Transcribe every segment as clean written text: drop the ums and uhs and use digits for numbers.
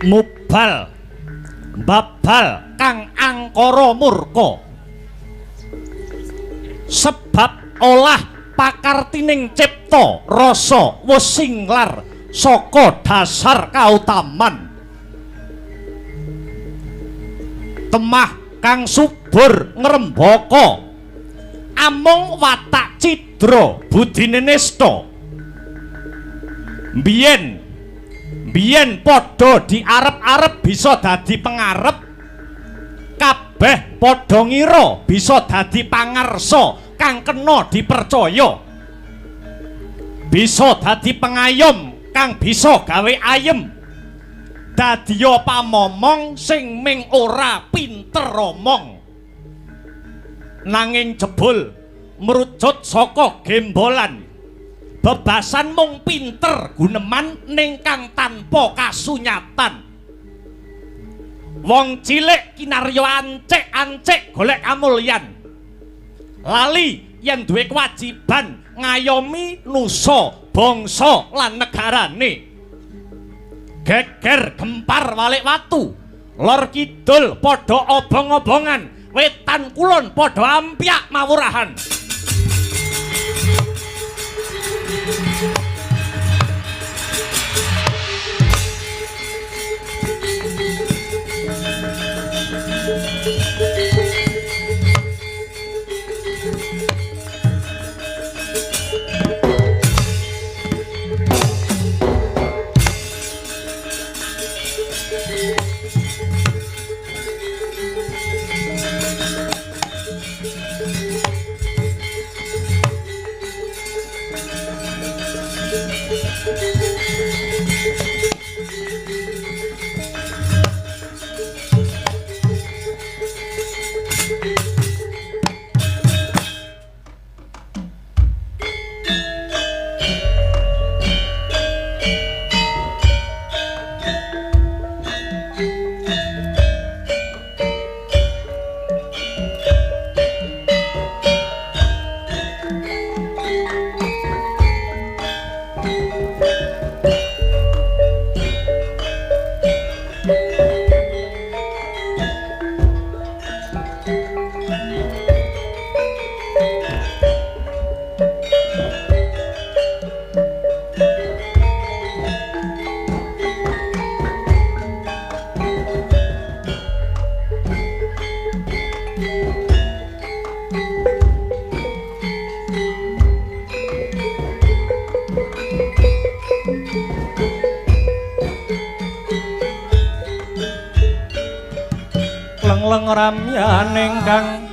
Mubal babal kang angkara murka sebab olah pakartining cipta rasa wis singlar saka dasar kautaman. Temah kang subur ngrembaka amung watak cidra budine nista. Biyen biyen padha diarep-arep bisa dadi pengarep, kabeh padha ngira bisa dadi pangarsa kang kena dipercaya, bisa dadi pengayom kang bisa gawe ayem, dadiya pamomong sing ming ora pinter omong. Nanging jebul merucut saka gembolan bebasan mung pinter guneman ning kang tanpa kasunyatan. Wong cilik kinarya ancik-ancik golek kamulyan, lali yen duwe kewajiban ngayomi nusa, bangsa lan negarane. Geger gempar walik watu, lor kidul padha obong-obongan, wetan kulon padha ampyak mawurahan. lengleng ramyaning kang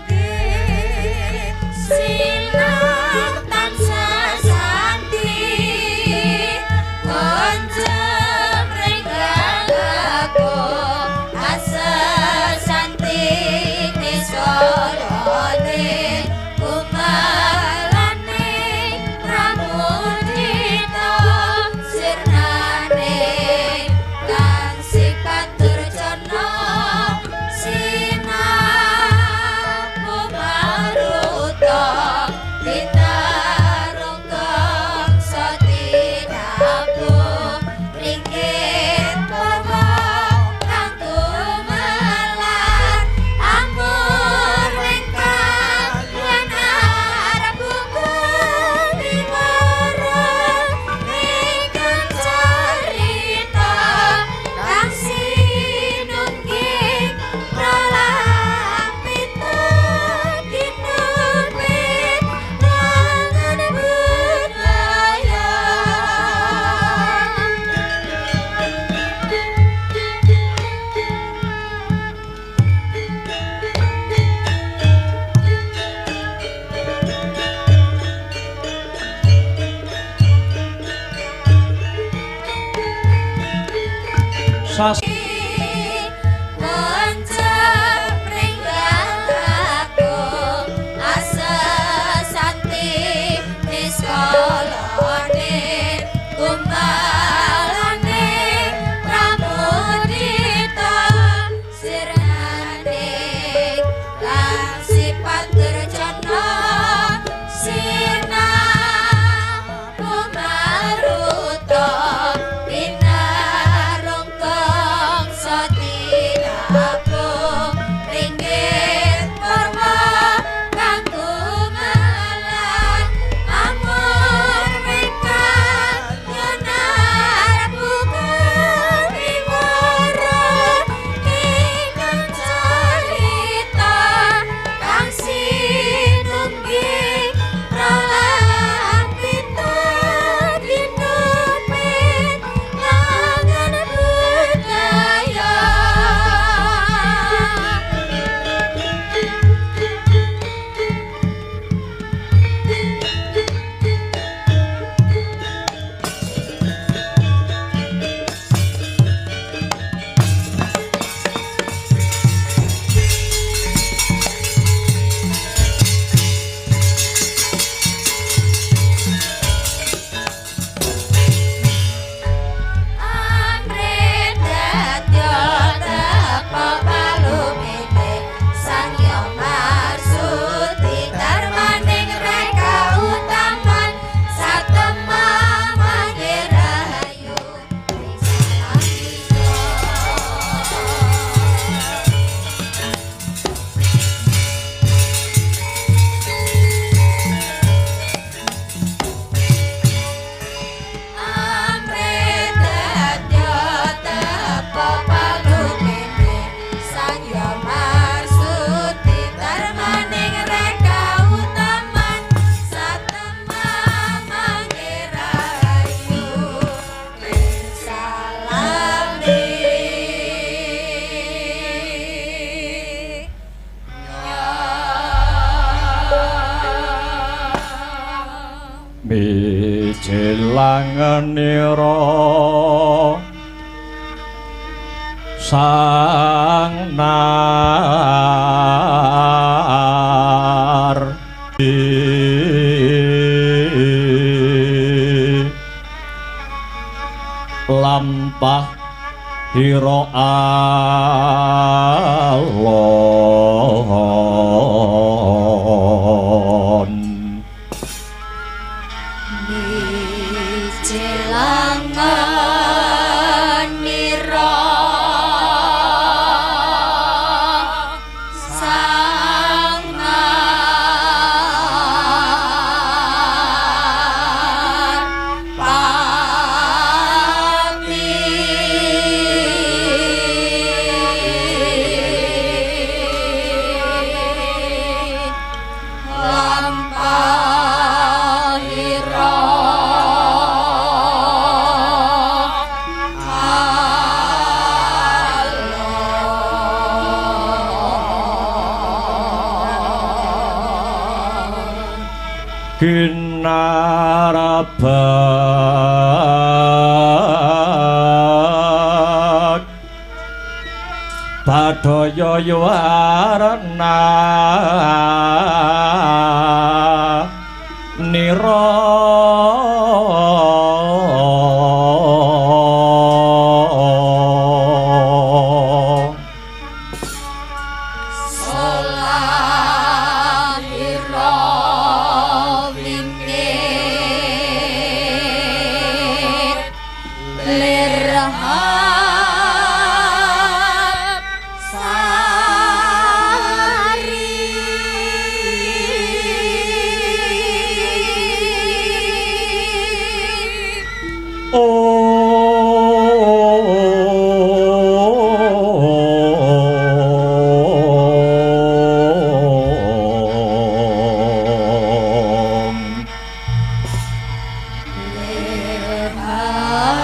mijilangenira sang nar lampah hira alon mijilangenira sang pati lampahira Ginarabak Badaya Yuwarna Nira Salahira wingit lirhap sari Om Lirhap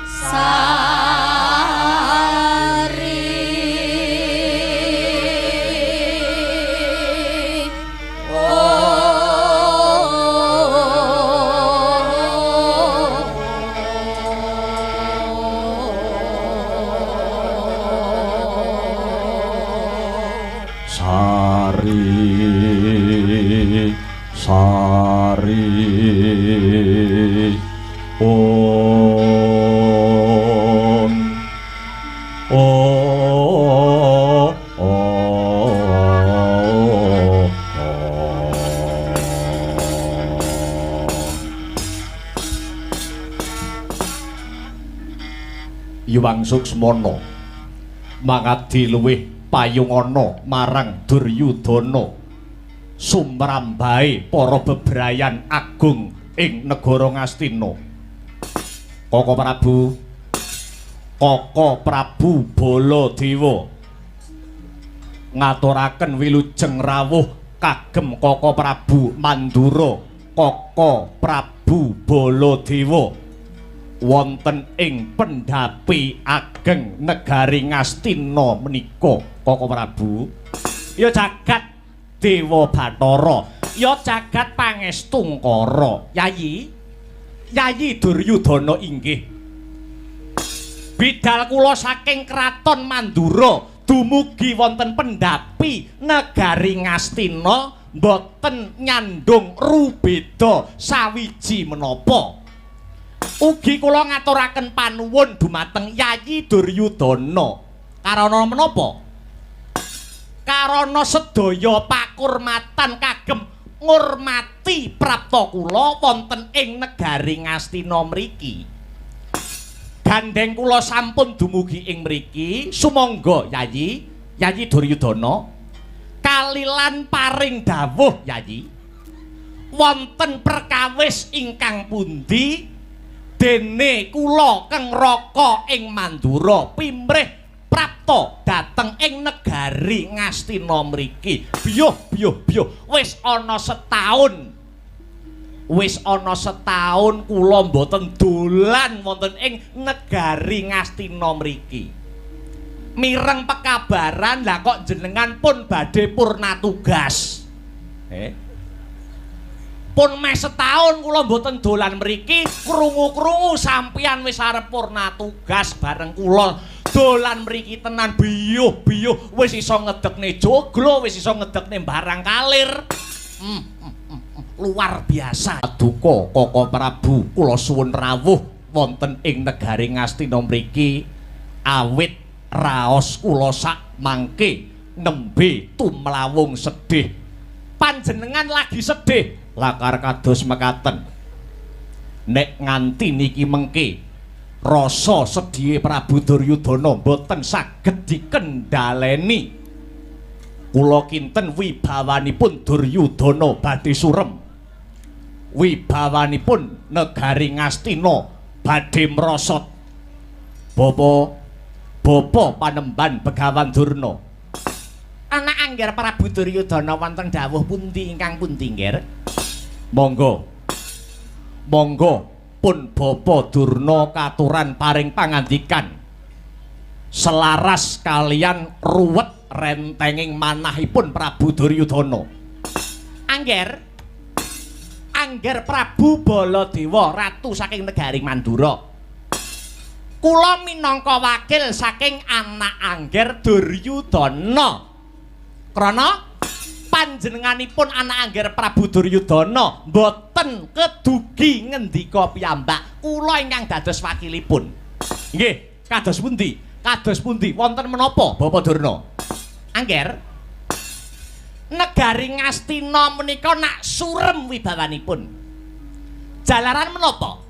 sari oh. Sari Sari Om Om Om. Yuwang Suksmana mangadi luwih payungana marang Duryudana sumrambahe para bebrayan agung ing negara Ngastina. Kaka Prabu, Kaka Prabu Baladewa ngaturaken wilujeng rawuh kagem Kaka Prabu Mandura, Kaka Prabu Baladewa wonten ing pendhapi ageng negari Ngastina menika. Kaka Prabu, ya jagat Dewa Bathara, ya jagat Pangestungkara. Yayi, Yayi Duryudana inggih bidal kula saking kraton Mandura dumugi wonten pendhapi negari Ngastina mboten nyandung rubeda sawiji menapa. Ugi kula ngaturaken panuwun dumateng Yayi Duryudana. Karana menapa? Karana sedaya pakurmatan kagem ngurmati prapta kula wonten ing negari Ngastina mriki. Gandeng kula sampun dumugi ing mriki, sumangga Yayi, Yayi Duryudana kalilan paring dawuh Yayi. Wonten perkawis ingkang pundi dene kula keng raka ing Mandura pimrih prapta dhateng ing negari Ngastina mriki. Biyuh biyuh biyuh, wis ana setahun. Wis ana setahun kula mboten dolan wonten ing negari Ngastina mriki. Mireng pekabaran lah kok jenengan pun badhe purna tugas. Pun meh setahun kula mboten dolan mriki, krungu-krungu sampeyan wis arep purna tugas bareng kula dolan mriki tenan. Biyuh biyuh wis iso ngedekne joglo, wis iso ngedekne barang kalir. Luar biasa. Duka Kaka Prabu, kula suwun rawuh wonten ing negari Ngastina mriki awit raos kula sak mangke nembe tumlawung sedih. Panjenengan lagi sedih lakar kados mekaten. Nek nganti niki mengke rasa sedhihe Prabu Duryudana mboten saged dikendhaleni. Kula kinten wibawanipun Duryudana badhe surem. Wibawanipun negari Ngastina badhe mrosot. Bapa bapa panemban Begawan Durna. Anak angger Prabu Duryudana wonten dawuh pundi ingkang pundi nggih? Monggo. Monggo pun Bapa Durna katuran paring pangandikan selaras kalian ruwet rentenging manahipun Prabu Duryudana. Angger Angger Prabu Baladewa ratu saking negari Mandura. Kula minangka wakil saking anak Angger Duryudana. Krana panjenenganipun anak Angger Prabu Duryudana mboten kedugi ngendika piyambak, kula ingkang dados wakilipun. Nggih, kados pundi? Kados pundi? Wonten menapa Bapak Durna? Angger negari Ngastina menika nak surem wibawanipun. Jalaran menapa?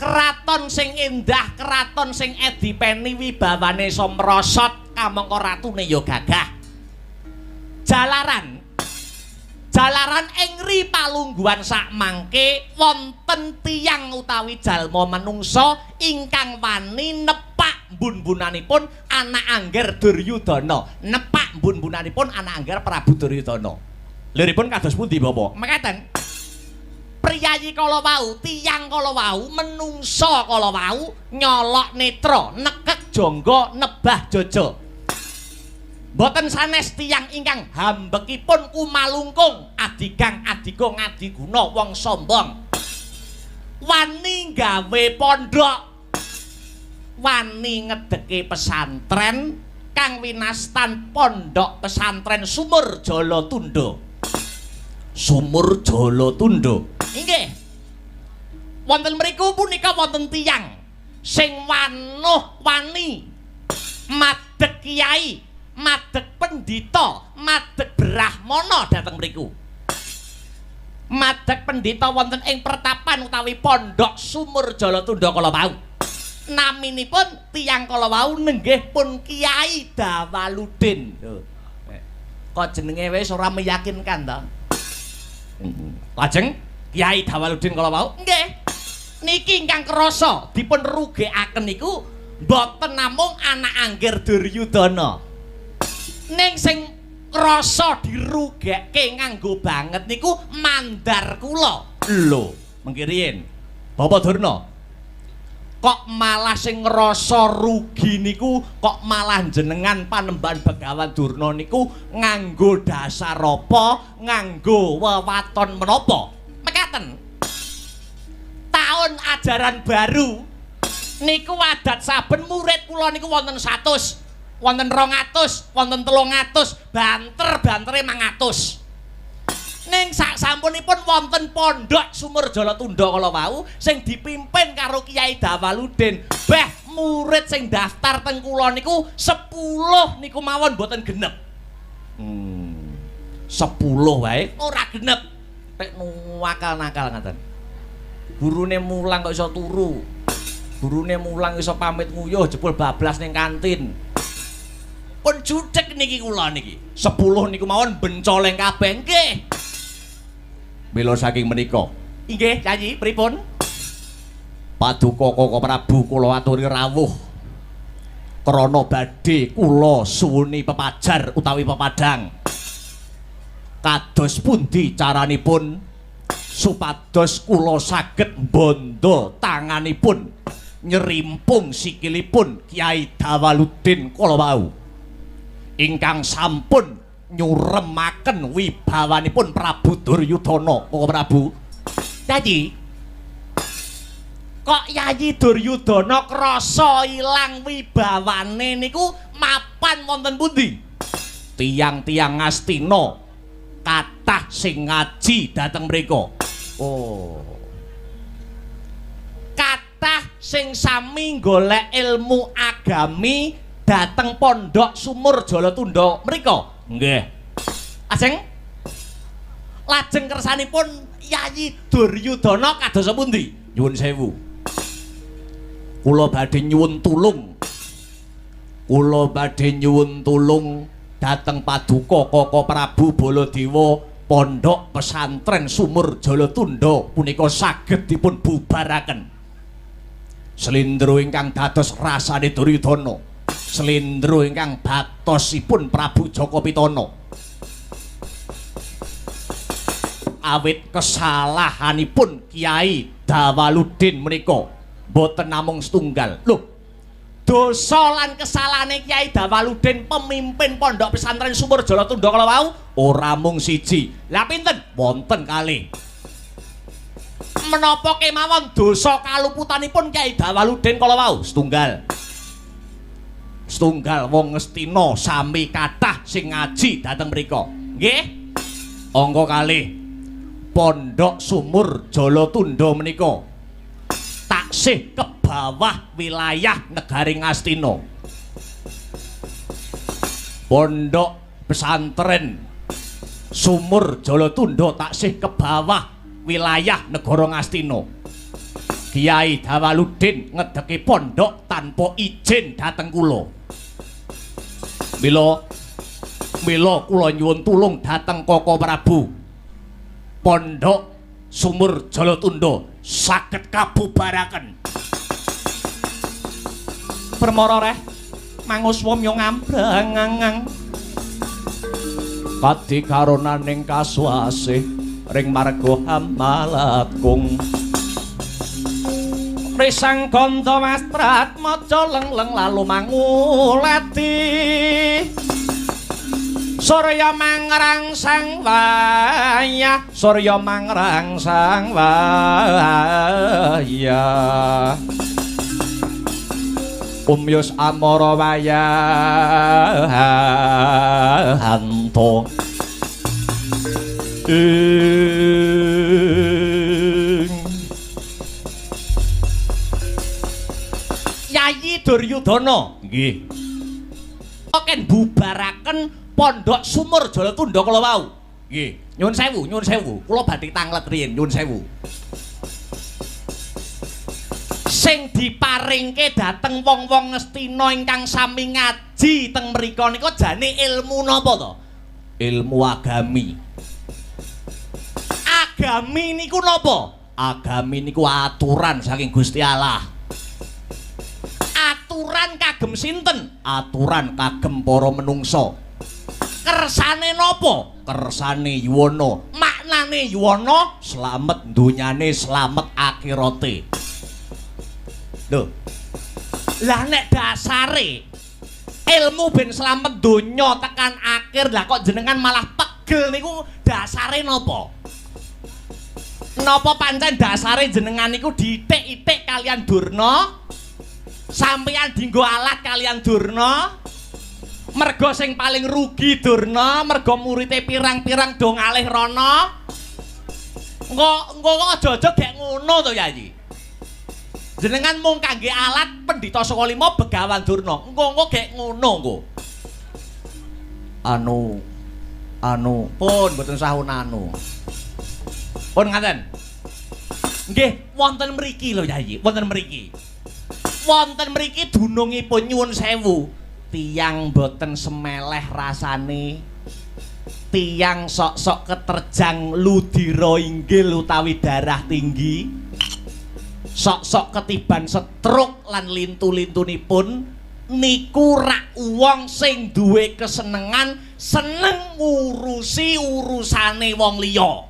Keraton sing endah, keraton sing edipeni wibawane iso mrosot kamangka ratune ya gagah. Jalaran Jalaran ing ri palungguhan sakmangke wonten tiyang utawi jalma manungsa ingkang wani nepak mbun-mbunanipun anak Angger Duryudana, nepak mbun-mbunanipun anak Angger Prabu Duryudana. Liripun kados pundi Bapak? Mekaten. Priyayi kala wau, tiyang kala wau, menungsa kala wau nyolok netra, nekek jangga, nebah jaja. Mboten sanes tiyang ingkang hambekipun kumalungkung, adigang adiga ngadiguna wong sombong. Wani gawe pondok, wani ngedeke pesantren kang winastan Pondok Pesantren Sumur Jalatunda. Sumur Jalatunda. Inggih. Wonten mriku punika wonten tiyang sing wanuh wani madeg kiai, madeg pendhita, madeg brahmana dhateng mriku. Madeg pendhita wonten ing pertapan utawi Pondok Sumur Jalatunda kala wau. Naminipun tiyang kala wau nenggih pun Kiai Dawaludin. Lho. Kok jenenge wis ora meyakinkan to? Lajeng Kiai Dawaludin kala wau nggih. Niki ingkang krasa dipun rugekaken niku mboten namung anak Angger Duryudana. Ning sing krasa dirugekke nganggo banget niku mandar kula. Lho, mengki riyin. Bapak Durna. Kok malah sing ngrasa rugi niku kok malah jenengan panembahan Begawan Durna niku nganggo dasar apa, nganggo wewaton menapa? Mekaten. Taun ajaran baru niku adat saben murid kula niku wonten 100, wonten 200, wonten 300, banter-bantere 500. Ning sak sampunipun wonten Pondok Sumur Jalatunda kala wau sing dipimpin karo Kiai Dawaludin. Beh, murid sing daftar teng kula niku 10 niku mawon mboten genep. 10 wae ora genep. Tek nakal-nakal ngaten. Gurune mulang kok iso turu. Gurune mulang iso pamit nguyuh jebul bablas ning kantin. Pun judhek niki kula niki. 10 niku mawon bencoleng kabeh nggih. Mila saking menika. Inggih, Yayi, pripun? Paduka Kaka Prabu kula aturi rawuh. Krana badhe kula suwuni pepajar utawi pepadang. Kados pundi caranipun supados kula saged mbandha tanganipun nyerimpung sikilipun Kiai Dawaludin kala wau. Ingkang sampun nyuremaken wibawanipun Prabu Duryudana. Kaka Prabu. Yayi. Kok Yayi Duryudana krasa ilang wibawane niku mapan wonten pundi? Tiyang-tiyang Ngastina kathah sing ngaji dhateng mriku. Oh. Kathah sing sami golek ilmu agami dhateng Pondok Sumur Jalatunda mriku. Nggih. Lajeng lajeng kersanipun Yayi Duryudana kados pundi? Nyuwun sewu. Kula badhe nyuwun tulung. Kula badhe nyuwun tulung dhateng Paduka Kaka Prabu Baladewa Pondok Pesantren Sumur Jalatunda punika saged dipun bubaraken. Slendro ingkang dados rasane Duryudana, slendro ingkang batosipun Prabu Jaka Pitana. Awit kesalahanipun Kiai Dawaludin menika mboten namung setunggal. Lho, Dosa lan kesalahane Kyai Dawaludin pemimpin pondok pesantren Sumur Jalatunda kala wau ora mung siji. Lah pinten? Wonten kalih. Menapa kemawon dosa kaluputanipun Kyai Dawaludin kala wau? Setunggal. Setunggal wong Ngastina sami kathah sing ngaji dhateng mriku. Nggih. Angka kalih. Pondok Sumur Jalatunda menika taksih ke bawah wilayah negari Ngastina. Pondok pesantren Sumur Jalatunda taksih ke bawah wilayah negara Ngastina. Kyai Dawaludin ngedeki pondok tanpa izin dhateng kula. Mila mila kula nyuwun tulung dhateng Koko Prabu. Pondok Sumur Jalatunda saged kabubaraken. Permara reh manguswa myo ngambrang. Kadi karonaning kasuasih ring marga hamalatkung. Risang ganda wastrat maca lengleng lalu mangulati. Surya mangrangsang wayah, surya mangrangsang wayah. Umyus amara wayahanto. Ing Yayi Duryudana nggih. Ken bubaraken Pondok Sumur Jalatunda kala wau. Nggih. Nyuwun sewu, nyuwun sewu. Kula badhe tanglet riyin, nyuwun sewu. Sing diparingke dhateng wong-wong Ngastina ingkang sami ngaji teng mriku nika jane ilmu napa to? Ilmu agami. Agami niku napa? Agami niku aturan saking Gusti Allah. Aturan kagem sinten? Aturan kagem para menungsa. Kersane napa? Kersane yuwana. Maknane yuwana slamet donyane, slamet akhirate. Lho. Lah nek dasare ilmu ben slamet donya tekan akhir, lah kok jenengan malah pegel niku dasare napa? Napa pancen dasare jenengan niku diitik-itik kalian Durna? Sampeyan dinggo alat kalian Durna? Merga sing paling rugi Durna, merga murite pirang-pirang do ngalih rono. Engko engko aja-aja gek ngono to, Yayi. Jenengan mung kangge alat pendhita saka lima Begawan Durna. Engko-engko gek ngono engko. Anu anu pun mboten sahun anu. Pun ngaten. Nggih, wonten mriki lho, Yayi, wonten mriki. Wonten mriki dunungipun nyuwun sewu. Tiyang boten semeleh rasane, tiyang sok-sok keterjang ludira inggil utawi darah tinggi, sok-sok ketiban stroke lan lintu-lintunipun niku rak wong sing duwe kesenengan seneng ngurusi urusane wong liya.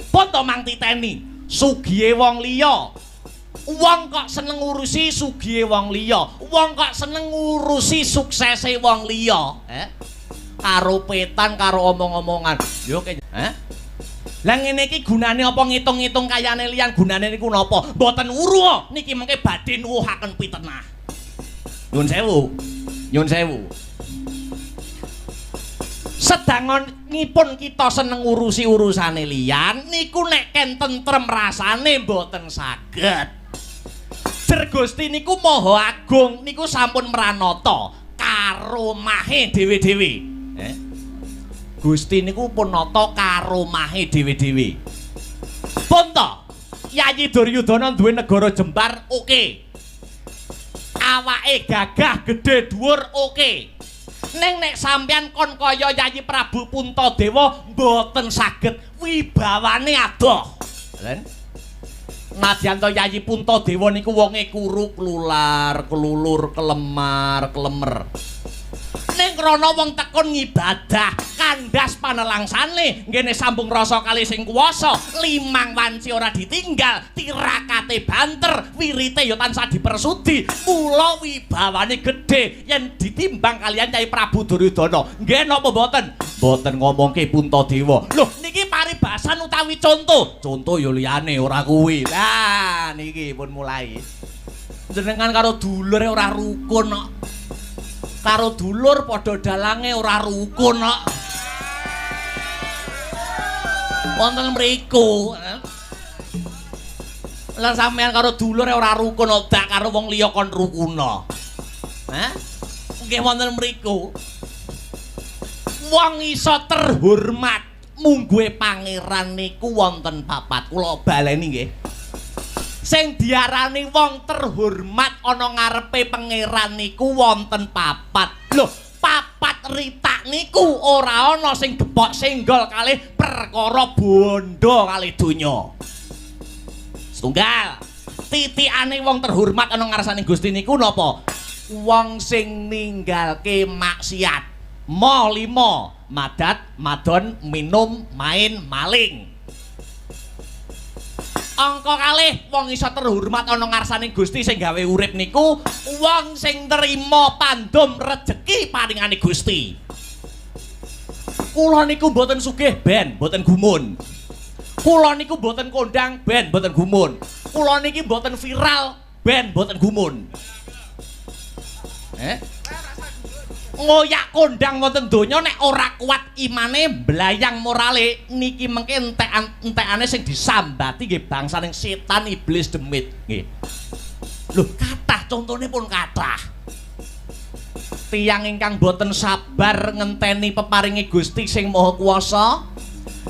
Pun to mang titeni sugihe wong liya. Wong kok seneng ngurusi sugihe wong liya, wong kok seneng ngurusi suksese wong liya, Karo petan, karo omong-omongan. Yo ke, Lah ngene iki gunane apa ngitung-ngitung kayane liyan, gunane niku napa? Mboten weruh niki mengke badhe nuwuhaken pitenah. Nyun sewu. Nyun sewu. Sedangonipun kita seneng ngurusi urusane liyan niku nek ken tentrem rasane mboten saged. Jer Gusti niku maha agung niku sampun mranata karomahe dhewe-dhewe. Gusti niku pun nata karomahe dhewe-dhewe. Pun to, Yayi Duryudana duwe negara jembar oke. Awake gagah gedhe dhuwur oke. Ning nek sampeyan kon kaya Yayi Prabu Puntadewa mboten saged, wibawane adoh. Lha Nadyan to Yayi Puntadewa niku wonge kuru klular, klulur, kelemar, klemer. Ning krana wong tekun ngibadah Kandas panelangsane ngene sambung rasa kali sing kuwasa, limang wanci ora ditinggal, tirakate banter, wirite ya tansah dipersudi. Mula wibawane gedhe yen ditimbang kaliyan Kyai Prabu Duryudana. Nggih napa mboten? Mboten ngomongke Puntadewa. Lho niki paribasan utawi conto. Conto ya liyane ora kuwi. Lah niki pun mulai. Jenengan karo dulure ora rukun kok. Karo dulur padha dalange ora rukun kok. Wonten mriku. Lah sampean karo dulure ora rukun kok, dak karo wong liya kon rukuna. Hah? Nggih wonten mriku. Wong iso terhormat mungguhe pangeran niku wonten papat. Kula baleni nggih. Sing diarani wong terhormat ana ngarepe pangeran niku wonten papat. Lho, papat ritak niku ora ana sing gepok senggol kalih perkara bondo kalih donya. Setunggal, titikane wong terhormat ana ngarsane Gusti niku napa? Wong sing ninggalke maksiat. Ma lima, madat, madon, minum, main, maling. Angka kalih wong iso terhormat ana ngarsane Gusti sing gawe urip niku wong sing nrima pandum rejeki paringane Gusti. Kula niku mboten sugih ben, mboten gumun. Kula niku mboten kondang ben, mboten gumun. Kula niki mboten viral ben, mboten gumun. Ngoyak kondang wonten donya nek ora kuat imane mblayang morale niki mengke entekan-entekane sing disambati nggih bangsaning setan iblis demit nggih. Lho kathah contone pun kathah. Tiyang ingkang boten sabar ngenteni peparinge Gusti sing Maha Kuwasa,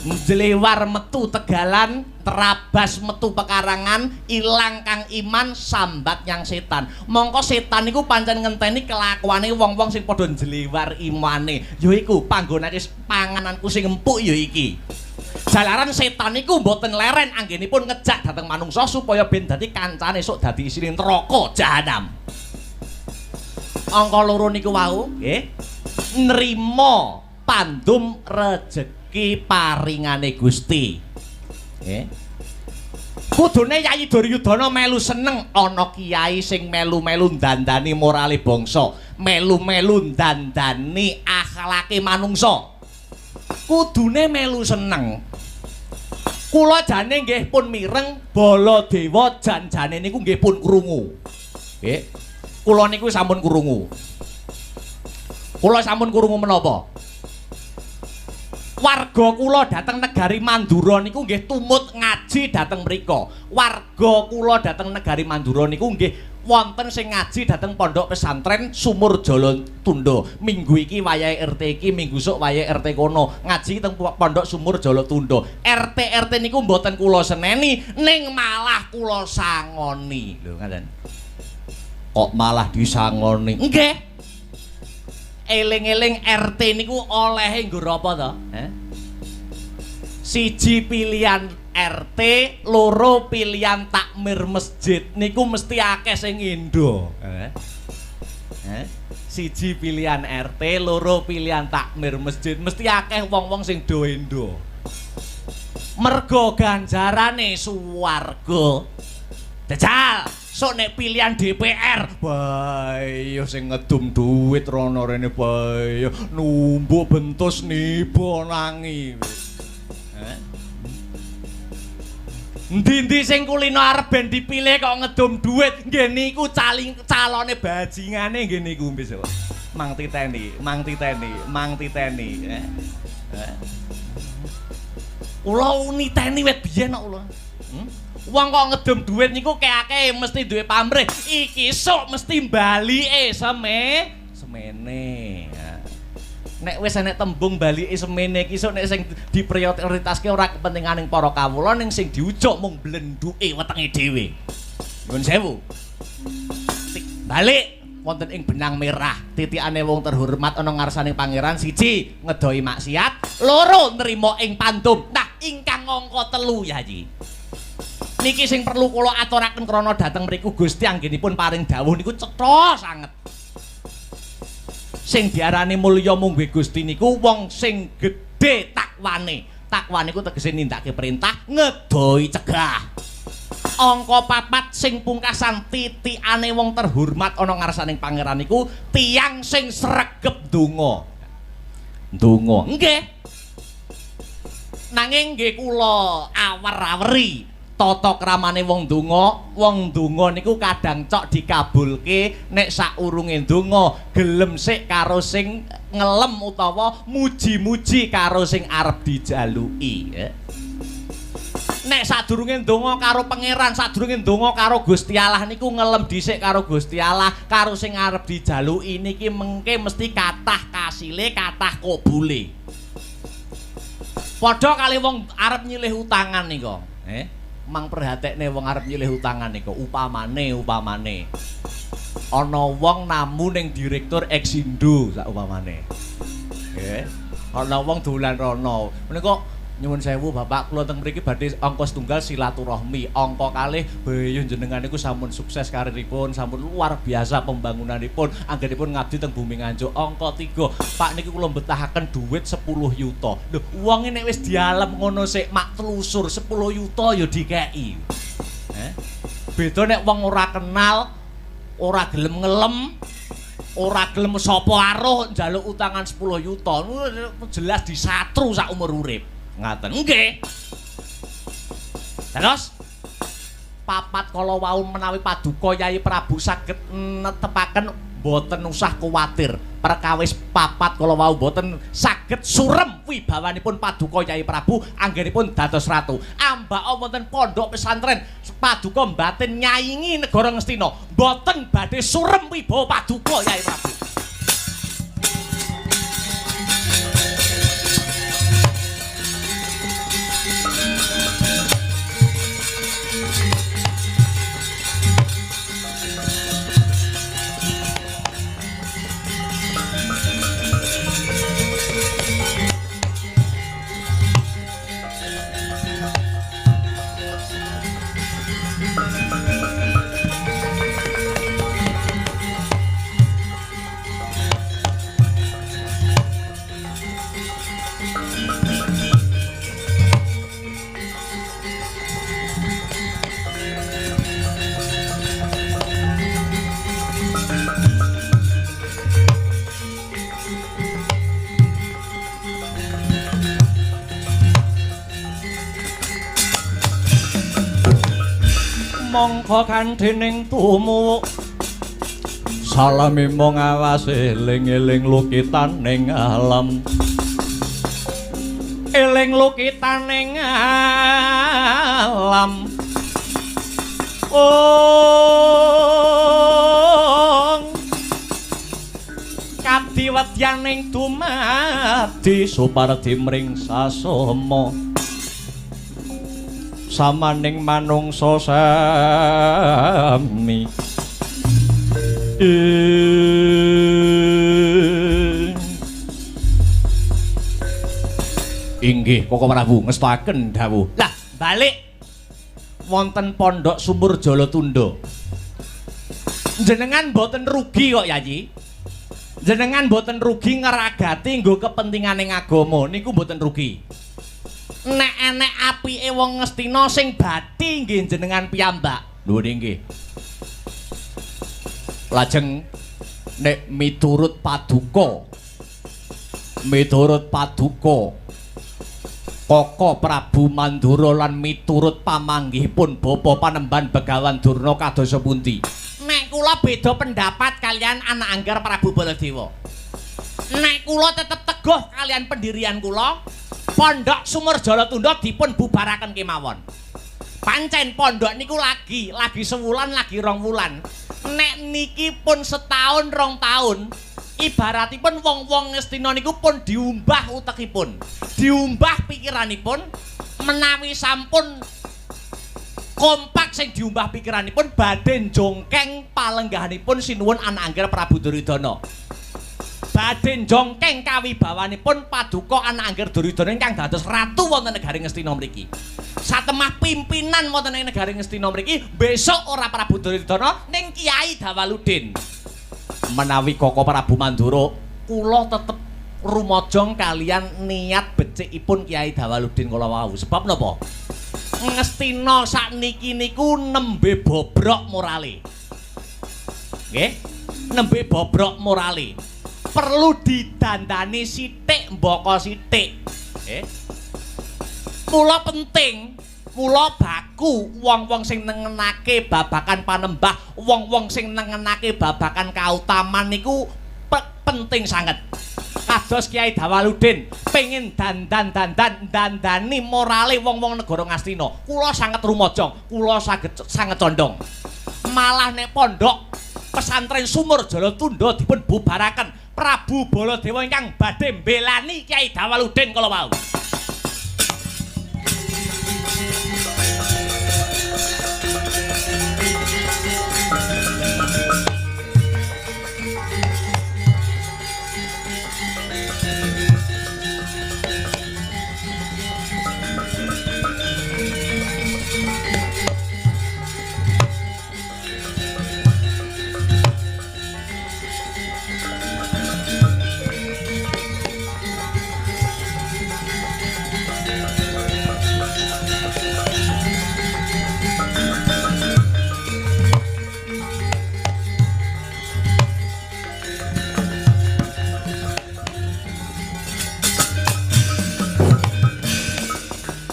njlewar metu tegalan, terabas metu pekarangan, ilang kang iman sambat nyang setan. Mongko setan niku pancen ngenteni kelakuane wong-wong sing padha njlewar imane. Yaiku panggonane pangananku sing empuk ya iki. Jalaran setan niku mboten leren anggenipun ngejak dhateng manungsa supaya ben dadi kancane sok dadi isine neraka jahanam. Angka loro niku wau nggih nrima pandum rejeki paringane Gusti. Nggih. Kudune Yayi Duryudana melu seneng ana kiai sing melu-melu ndandani morale bangsa, melu-melu ndandani akhlake manungsa. Kudune melu seneng. Kula jane nggih pun mireng Baladewa jan-jane niku nggih pun krungu. Nggih. Kula niku sampun krungu. Kula sampun krungu menapa? Warga kula dhateng negari Mandura niku nggih tumut ngaji dhateng mriku. Warga kula dhateng negari Mandura niku nggih wonten sing ngaji dhateng pondok pesantren Sumur Jala Tunda. Minggu iki wayahe RT iki, minggu sok wayahe RT kono. Ngaji teng pondok Sumur Jala Tunda. RT-RT niku mboten kula seneni, ning malah kula sangoni. Lho ngaten. Kok malah disangoni? Nggih. Eling-eling RT niku olehe nggo apa to? Siji pilihan RT, loro pilihan takmir masjid niku mesti akeh sing ngendo. Siji pilihan RT, loro pilihan takmir masjid mesti akeh wong-wong sing do endo. Mergo ganjarane suwarga. Jajal, sok nek pilihan DPR, bae sing ngedum duit rono rene bae numbuk bentus niba nangi. Endi-endi sing kulino arep ben dipilih kok ngedum duit, nggih niku calone bajingane nggih niku besok. Mang titeni, mang titeni, mang titeni. Kula niteni wit biyen kok kula. Wong kok ngedum duit niku keake mesti duwe pamrih. Iki sok mesti balike semene. Nek wis enek tembung balike semene iki sok nek sing diprioritaske ora kepentinganing para kawula ning sing diujuk mung blenduke wetenge dhewe. Nyuwun sewu. Balik wonten ing benang merah, titikane wong terhormat ana ngarsane pangeran siji ngedohi maksiat, loro nrima ing pandum. Nah, ingkang angka 3 ya Haji. Niki sing perlu kula aturaken krana dhateng mriku Gusti anggenipun paring dawuh niku cetha sanget. Sing diarani mulya mungguhe Gusti niku wong sing gedhe takwane. Takwane iku tegese nindakake perintah, ngedoi cegah. Angka 4 sing pungkasan titikane wong terhormat ana ngarsaning pangeran niku tiyang sing sregep ndonga. Ndonga. Nggih. Nanging nggih kula awer-aweri tata kramane wong ndonga, wong ndonga niku kadang cok dikabulke nek saurunge ndonga gelem sik karo sing ngelem utawa muji-muji karo sing arep dijaluki. Nek sadurunge ndonga karo pangeran, sadurunge ndonga karo Gusti Allah niku ngelem dhisik karo Gusti Allah, karo sing arep dijaluki niki mengke mesti kathah kasile, kathah kobule. Padha kali wong arep nyilih utangan nika, Mang perhatekne wong arep nyilih utangan nika, upamane ana wong namu ning direktur Exindo sak upamane. Nggih. Ana wong dolan rono. Menika nyuwun sewu Bapak, kula teng mriki badhe angka setunggal silaturahmi, angka kalih beyo jenengan niku sampun sukses kariripun, sampun luar biasa pembangunanipun, anggenipun ngabdi teng bumi Nganjuk. Angka 3, Pak niku kula betahaken dhuwit 10 yuta. Lho, wong nek wis dialem ngono sik mak tlusur 10 yuta ya dikeki. Beda nek wong ora kenal, ora gelem ngelem, ora gelem sapa aruh njaluk utangan 10 yuta, jelas disatru sak umur urip. Ngaten. Nggih. Terus papat kala wau menawi paduka Yai Prabu saged netepaken mboten usah kuwatir. Perkawis papat kala wau mboten saged surem wibawanipun paduka Yai Prabu anggenipun dados ratu. Ambaka wonten pondok pesantren paduka mbatin nyaingi negara Ngastina, mboten badhe surem wibawa paduka Yai Prabu. Mongko kandhening tumuwuk salami mung awase eling-eling lukitaning alam, eling lukitaning alam. Ong kadiwedyaning dumadi supardi mring sasama samaning manungsa sami. Inggih Koko Prabu ngestakaken dawuh. Lah balik wonten pondok Sumur Jalatunda. Jenengan mboten rugi kok Yayi. Jenengan mboten rugi ngragati nggo kepentingane agama niku mboten rugi. Nek enek apike wong Ngastina sing bathi nggih jenengan piyambak. Lho nggih. Lajeng nek miturut paduka, miturut paduka Koko Prabu Mandura lan miturut pamanggihipun Bapa Panembahan Begawan Durna kadosa pundi? Nek kula beda pendapat kalian anak anggar Prabu Baladewa. Nek kula tetep teguh kalian pendirian kula, Pondok Sumur Jalatunda dipun bubaraken kemawon. Pancen pondok niku lagi sewulan, lagi rong wulan. Nek niki pun setahun rong tahun, ibaratipun wong-wong Ngastina niku pun diumbah utekipun, diumbah pikiranipun, menawi sampun kompak sing diumbah pikiranipun badhe njongkeng palenggahanipun sinuwun anak angger Prabu Duryudana. Badhe njongkeng kawibawanipun paduka anak angger Duryudana ingkang dados ratu wonten negari Ngastina mriki. Satemah pimpinan wonten ing negari Ngastina mriki besok ora Prabu Duryudana ning Kiai Dawaludin. Menawi Koko Prabu Mandura Kula tetep rumajang kalian niat becikipun Kyai Dawaludin kala wau. Sebab napa? Ngastina sakniki niku nembe bobrok morale. Nggih, nembe bobrok morale. Perlu didandani sithik mbaka sithik. Nggih. Mula penting, mula baku wong-wong sing nengenake babakan panembah, wong-wong sing nengenake babakan kautaman niku penting sanget. Kados Kyai Dawaludin pengin dandan-dandan dandani morale wong-wong negara Ngastina. Kula sanget rumajang, kula saged sanget condong. Malah nek pondok pesantren Sumur Jalatunda dipun bubaraken Prabu Baladewa ingkang badhe mbelani Kyai Dawaludin kala wau.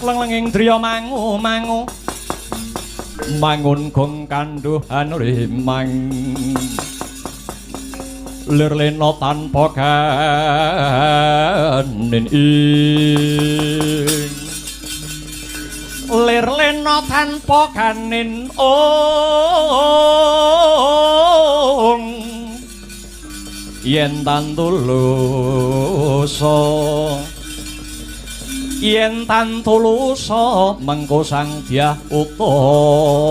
Leng-lenging driya mangu-mangu mangun gong kandhuhan rimang lir lena tanpa ganin ing lir lena tanpa ganin ong yen tantulusa yen tantulusa mengko Sang Dyah Utama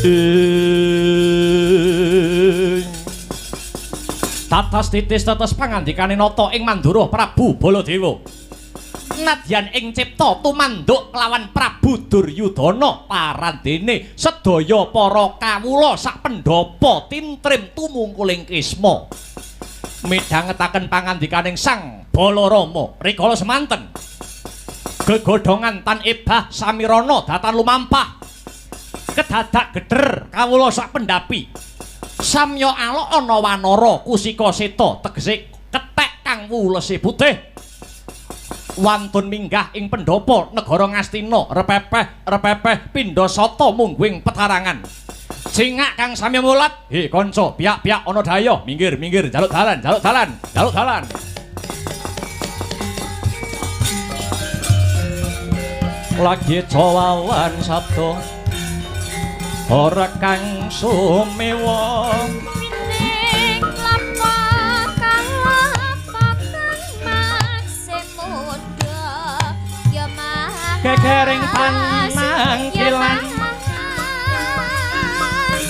ing tatas titis tetes pangandikane nata ing Mandura Prabu Baladewa nadyan ing cipta tumanduk kelawan Prabu Duryudana parandene sedaya para kawula sak pendhapa tintrim tumungkuling kisma midhangetaken pangandikaning Sang Balarama rikala semanten gegodhongan tan ebah samirana datan lumampah kedadak geder kawula sak pendhapi samya alok ana wanara kusika seta tegese kethek kang wulese putih wantun minggah ing pendhapa negara Ngastina repepeh repepeh pindha sata mungguing petarangan cingak kang samya mulat. He kanca piak-piak ana daya minggir minggir jaluk dalan jaluk dalan jaluk dalan. Lagi cawawan sabda ora kang sumewa ning lapak kang makse mudha ya mas gegering panangkilan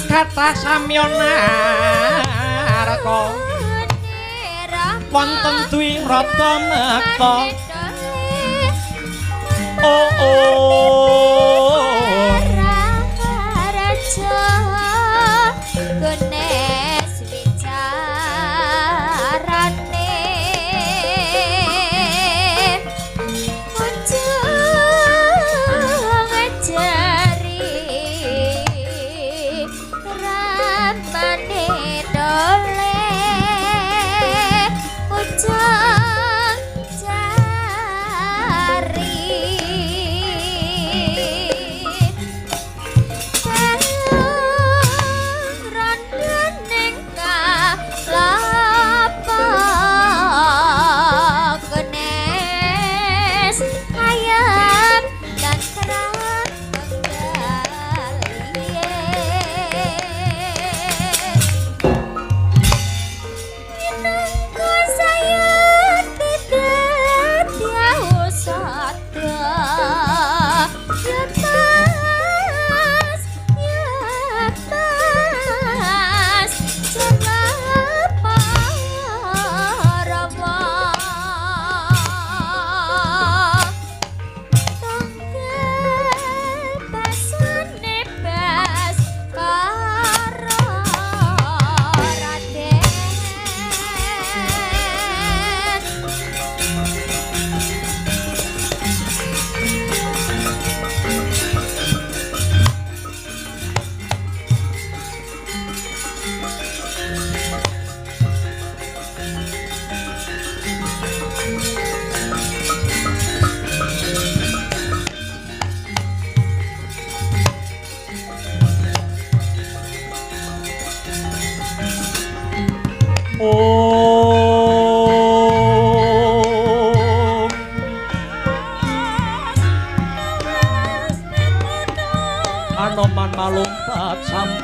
kathah samya narka wonten dwi rata mekta oh oh raja gones wicarane ujung jari ramane dole ujung jari.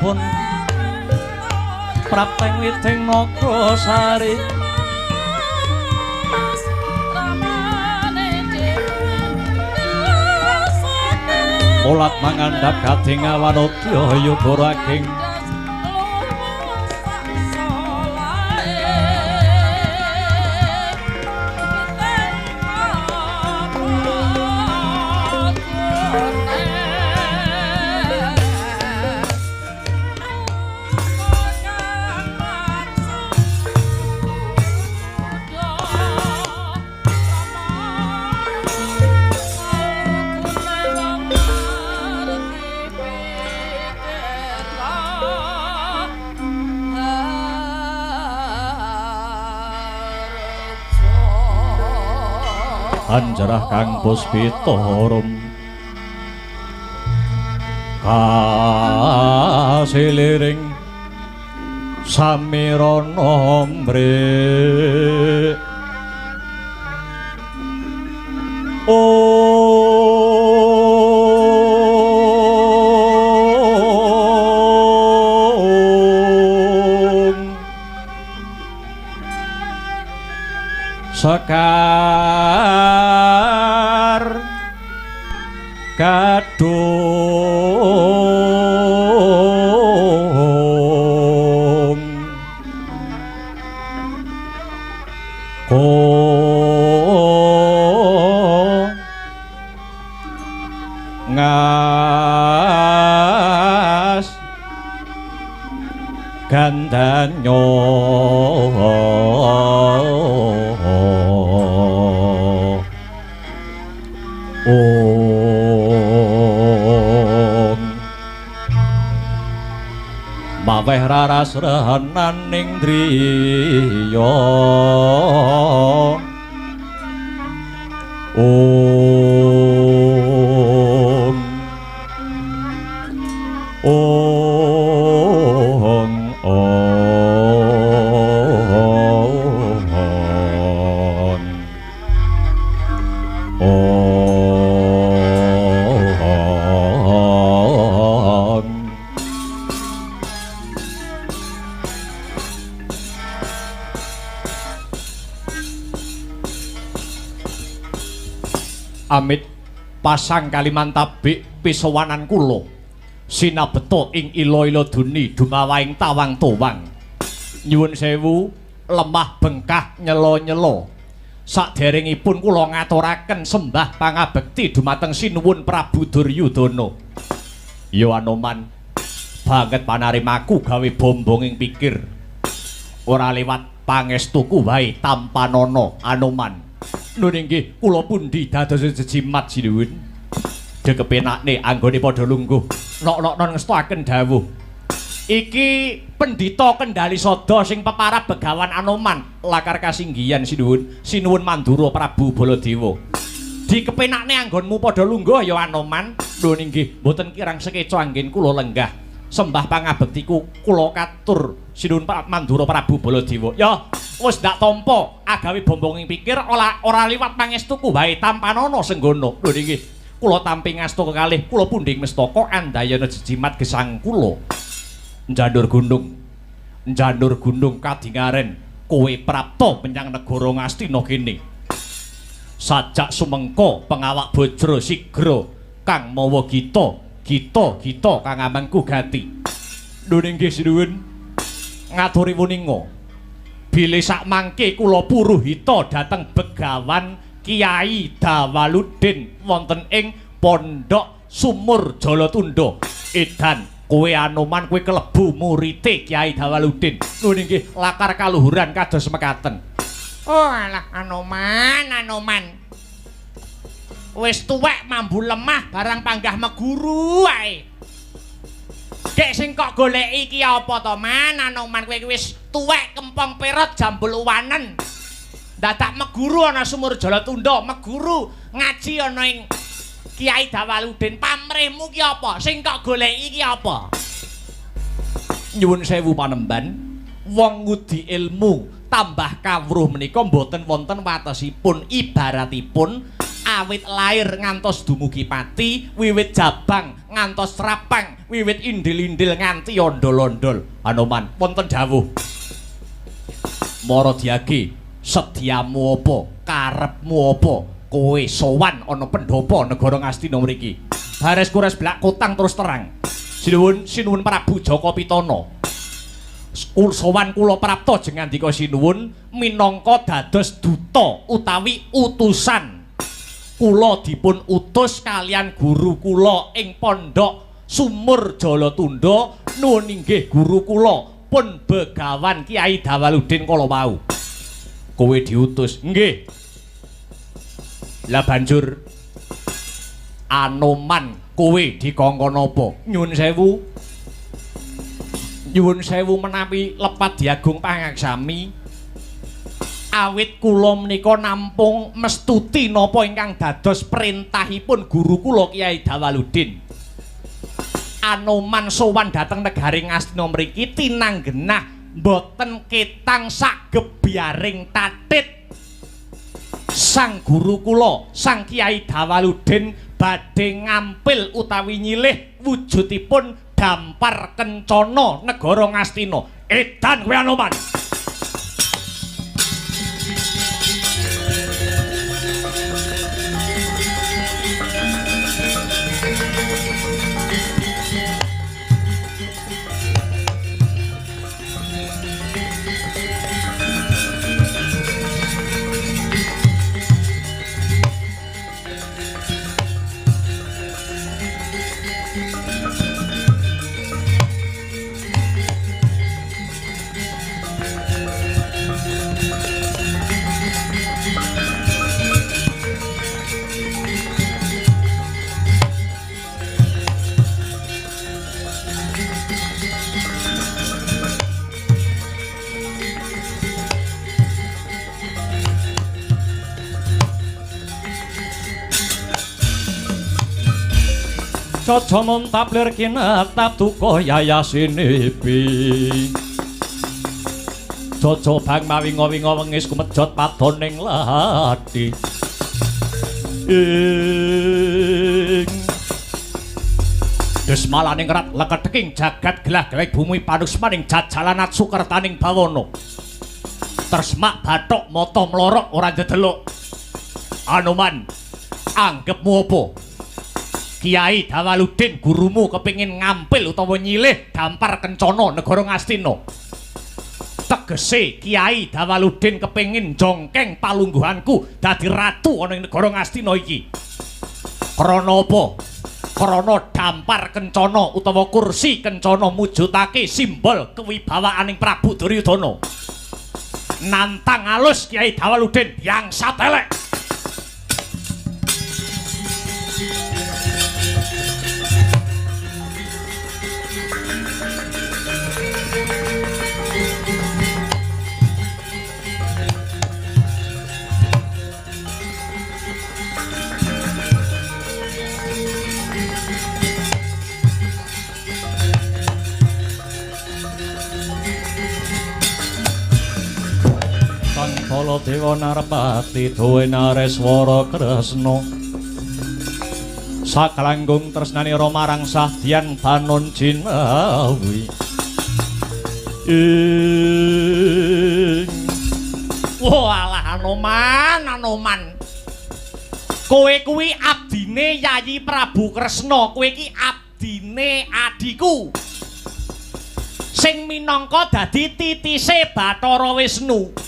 sampun prapteng witing nagasari. Mulat mangandhap gading awanodya yoga raging. Anjarah kang puspita rum kasiliring samirana mrik. Om Sekar kadung ko ngas gandanyo. Om maweh raras rehenaning driya. Om Om Om Om. Amit pasang Kalimantabik pisowanan kula sinabeta ing ila-ila duni dumawahing tawang towang. Nyuwun sewu lemah bengkah nyela-nyela. Saderengipun kula ngaturaken sembah pangabekti dumateng Sinuwun Prabu Duryudana. Ya Anoman, banget panarimaku gawe bombong ing pikir. Ora liwat pangestuku wae tampanana Anoman. Nun inggih kula pundi dados jejimat sinuwun. Dekepenakne anggone padha lungguh. Nok-noknon ngestoaken dawuh. Iki pendhita Kendali Sada sing peparab Begawan Anoman lakar kasinggihan sinuwun. Sinuwun Mandura Prabu Baladewa. Dikepenakne anggonmu padha lungguh ya Anoman. Nun inggih mboten kirang sekeca anggen kula lenggah. Sembah pangabektiku kula katur Sinuwun Mandura Prabu Baladewa. Ya wis ndak tampa agawe bombonging pikir ora liwat pangestuku wae tampanana senggono. Lho niki kula tampi ngasta kekalih kula pundhing mestaka andayana jejimat gesang kula. Njandur gunung, njandur gunung kadingaren kowe prapta menyang negara Ngastina kene. Sajak sumengko pengawak bajra sigra kang mawa gita, gita gita kang amengku gati. Lho nggih sinuwun ngaturi wuninga. Bilih sakmangke kula puruhita dhateng Begawan Kiai Dawaludin wonten ing Pondok Sumur Jalatunda. Edan kowe Anoman kowe kelebu murite Kiai Dawaludin. Nuwun inggih lakar kaluhuran kados mekaten. Oh alah Anoman, Anoman. Wis tuwek mambu lemah barang panggah meguru wae. Gek sing kok goleki iki apa to Man? Anoman kowe iki wis tuwek kempong perot jambul uwanen. Dadak meguru ana Sumur Jalatunda, meguru ngaji ana ing Kiai Dawaludin. Pamrihmu ki apa? Sing kok goleki iki apa? Nyuwun sewu panemban, wong ngudi ilmu tambah kawruh menika mboten wonten watesipun. Ibaratipun awit lair ngantos dumugi pati, wiwit jabang ngantos trapang, wiwit indil-indil nganti ondol-ondol. Anoman, wonten dawuh. Mara diage, sediamu apa? Karepmu apa? Kowe sowan ana pendhapa negara Ngastina mriki. Bares kures blak kotang terus terang. Sinuwun, sinuwun Prabu Jaka Pitana. Sowan kula prapta jeng ngandika sinuwun minangka dados duta utawi utusan. Kula dipun utus kalian guru kula ing pondok Sumur Jalatunda, nuwun inggih guru kula pun Begawan Kiai Dawaludin kala wau. Kowe diutus? Nggih. Lah banjur Anoman kowe dikongkon apa? Nyuwun sewu. Nyuwun sewu menawi lepat diagung pangaksami. Awit kula menika nampung mestuti napa ingkang dados perintahipun guru kula Kiai Dawaludin. Anoman sowan dhateng negari Ngastina mriki tinanggenah mboten ketang sagebyaring tatit. Sang guru kula, Sang Kiai Dawaludin badhe ngampil utawi nyilih wujudipun dampar kencana negara Ngastina. Edan kowe Anoman. Caca montaplir kinetap duka yayasinipi. Caca bang mawinga-winga wengis kumejot padoning lathi. Ing desmalaning rat leketeking jagat gelah-gelek bumi panusmaning jajalanat sukertaning bawana. Tresmak bathok mata mlorok ora ndedelok. Anoman, anggepmu apa? Kiai Dawaludin gurumu kepingin ngampil utawa nyilih dampar kencana negara Ngastina. Tegese Kiai Dawaludin kepingin jongkeng palungguhanku dadi ratu ana ing negara Ngastina iki. Krana apa? Krana dampar kencana utawa kursi kencana mujudake simbol kewibawaaning Prabu Duryudana. Nantang alus Kiai Dawaludin yang satelek. Baladewa Narpati duwe Nareswara Kresna. Saklanggung tresnanira marang Sahdian Banon Jinawi. Ing walah Anoman, Anoman. Kowe kuwi abdine Yayi Prabu Kresna, kowe iki abdine adhiku. Sing minangka dadi titise Bathara Wisnu.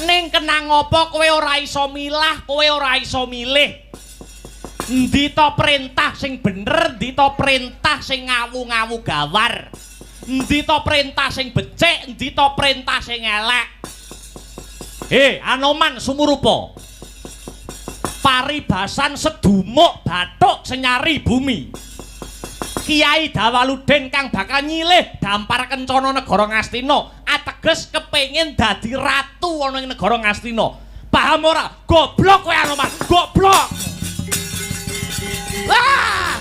Ning kenang apa kowe ora iso milah, kowe ora iso milih. Endi to perintah sing bener, endi to perintah sing ngawu-ngawu gawar. Endi to perintah sing becik, endi to perintah sing elek. Anoman sumurupa. Paribasan sedumuk bathuk senyari bumi. Kiai Dawaludin kang bakal nyilih dampar kencana negara Ngastina, ateges kepengin dadi ratu ana ing negara Ngastina. Paham ora? Goblok kowe Anoman, goblok. Wah!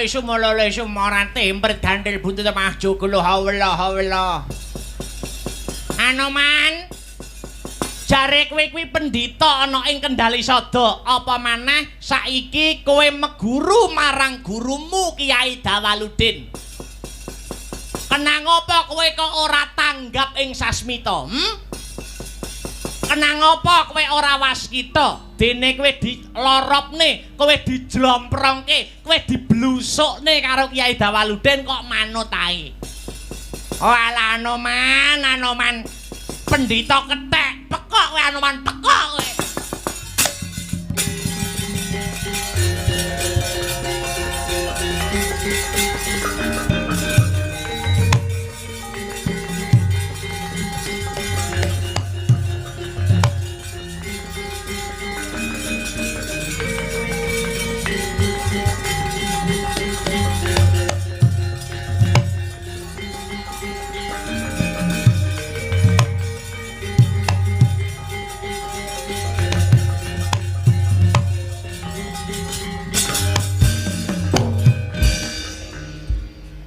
lesu molo lesu moran tempret gandel buntut mah joglo hawela hawela. Anoman, jare kowe kuwi pendhita ana ing Kendali Sada, apa maneh saiki kowe meguru marang gurumu Kiai Dawaludin. Kenang apa kowe kok ora tanggap ing sasmita? Kenang apa kowe ora waskita? Dene kowe diloropne, kowe dijlomprongke, kowe diblusukne karo Kiai Dawaludin kok manut ae. Oh alah Anoman, Anoman. Pendhita kethek, pekok kowe Anoman, pekok kowe.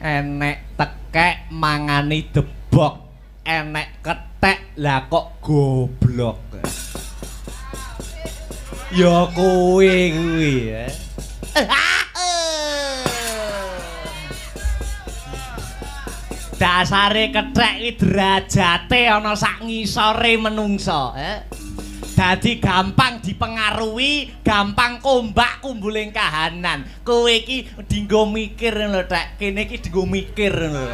Enek tekek mangani debok, enek kethek lah kok goblok. Ya kowe kuwi ya. Dasare kethek iki derajate ana sak ngisore menungsa, Dadi gampang dipengaruhi, gampang kombak kumbuling kahanan. Kowe iki dinggo mikir lho, Tek. Kene iki dinggo mikir lho.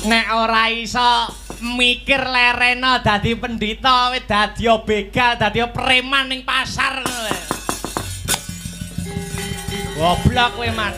Nek ora iso mikir lerena dadi pendhita, wis dadi begal, dadi preman ning pasar ngono lho. Goblok kowe, Mas.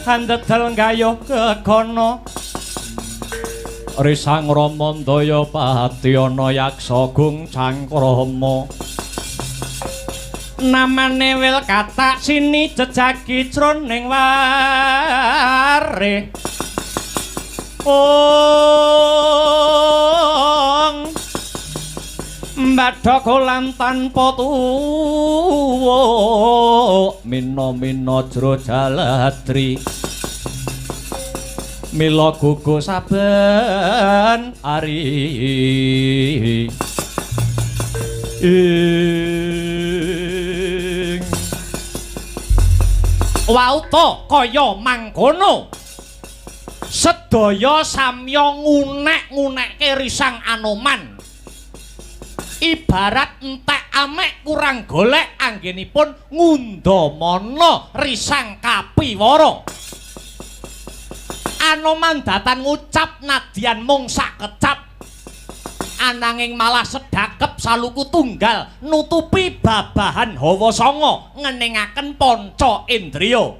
Andedel gayuh kekono Risang Ramandaya Patyana Yaksa Gung Cangkrama. Namane wil katak sini jejagi jroning ware. Ong mbadha kolam tanpa tuwa mina-mina jro jaladri mila gugu saben ari ing wauta kaya mangkono sedaya samya ngunek-ngunekke Risang Anoman. Ibarat entek amek kurang golek anggenipun ngundhamana Risang kapiwara. Anoman datan ngucap nadyan mung sakecap, ananging malah sedakep saluku tunggal nutupi babahan hawa sanga ngeningaken panca indriya.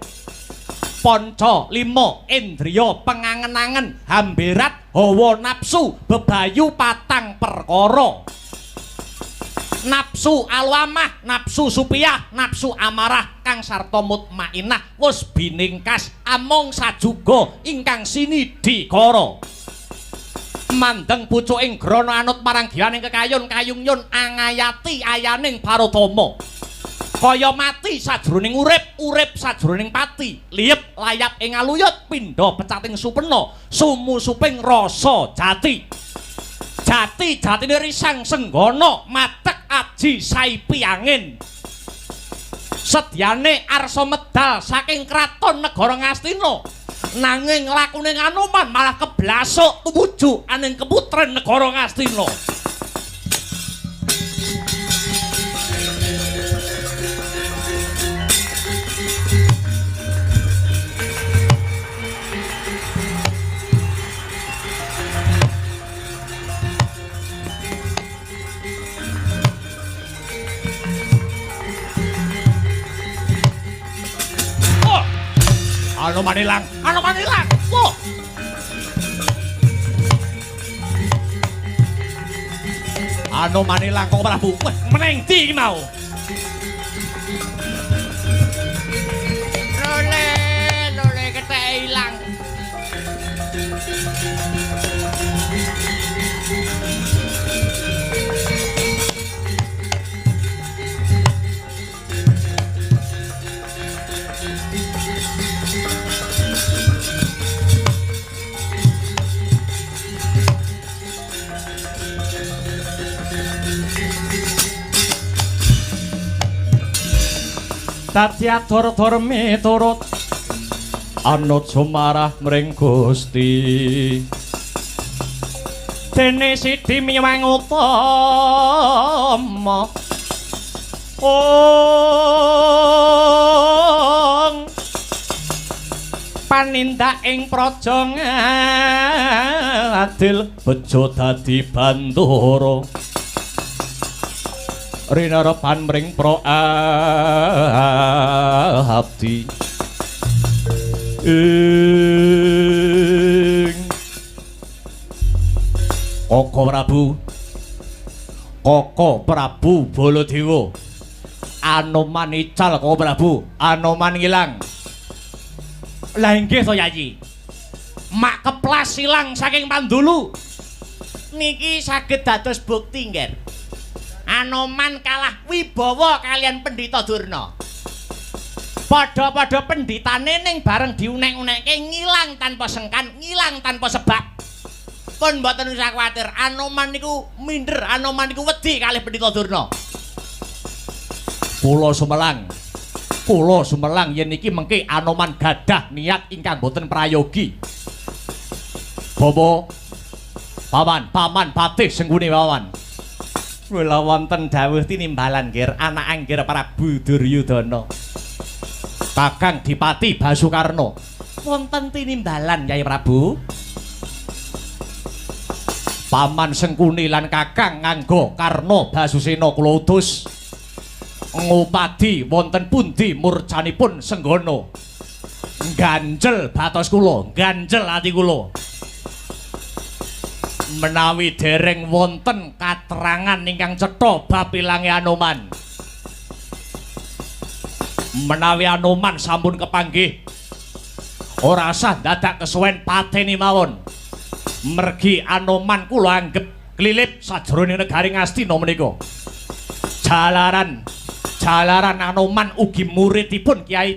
Panca lima indriya pengangen-angen hamberat hawa nafsu bebayu patang perkara. Nafsu alwamah, nafsu supiah, nafsu amarah kang sarta mutmainah wis biningkas amung sajuga ingkang sinidikara. Mandeng pucuking grana anut marang giyaning kekayun kayung yun angayati ayaning parutama. Kaya mati sajroning urip, urip sajroning pati, liyep layap ing aluyut pindha pecating supena, sumusuping rasa jati. Jati jatine Risang Senggana matek aji saipi angin. Sedyane arsa medal saking kraton negara Ngastina. Nanging lakune Anoman malah keblasuk tumuju aning keputren negara Ngastina. Anoman ilang, Anoman ilang. Wah. Anoman ilang kok Prabu. Wah, meneng ndi iki mau? Lole, lole ketheke ilang. Dadi ador-ador miturut anut sumarah mring Gusti. Dene sidi miwang utama ong panindak ing praja ngadil bejo dadi bandara rinarepan mring pra abdi ing Koko Prabu, Koko Prabu Baladewa. Anoman ical Koko Prabu, Anoman ngilang. Lah inggih to Yayi. Mak keplas ilang saking pandulu. Niki saged dados bukti, Ngger. Anoman kalah wibawa kalian Pendhita Durna. Padha-padha pendhitane ning bareng diunek-unekke ngilang tanpa sengkan, ngilang tanpa sebab. Pun mboten usah kuwatir, Anoman niku minder, Anoman niku wedi kalih Pendhita Durna. Kula sumelang. Kula sumelang yen iki mengke Anoman gadah niat ingkang boten prayogi. Bawa paman, paman patih Sengkuni paman. Kula wonten dawuh tinimbalan nggih anak anggir Prabu Duryudana. Kakang Dipati Basukarna. Wonten tinimbalan Kyai Prabu. Paman Sengkuni lan Kakang nganggo Karna Basusena kula utus ngupadi wonten pundi murcanipun Senggana. Ganjel batos kula, ganjel ati kula. Menawi dereng wonten katrangan ingkang cetha bab ilange Anoman. Menawi Anoman sampun kepanggih, ora sah dadak kesuwen pateni mawon. Mergi Anoman kula anggep klilip sajroning negari Ngastina menika. Jalaran Anoman ugi muridipun Kyai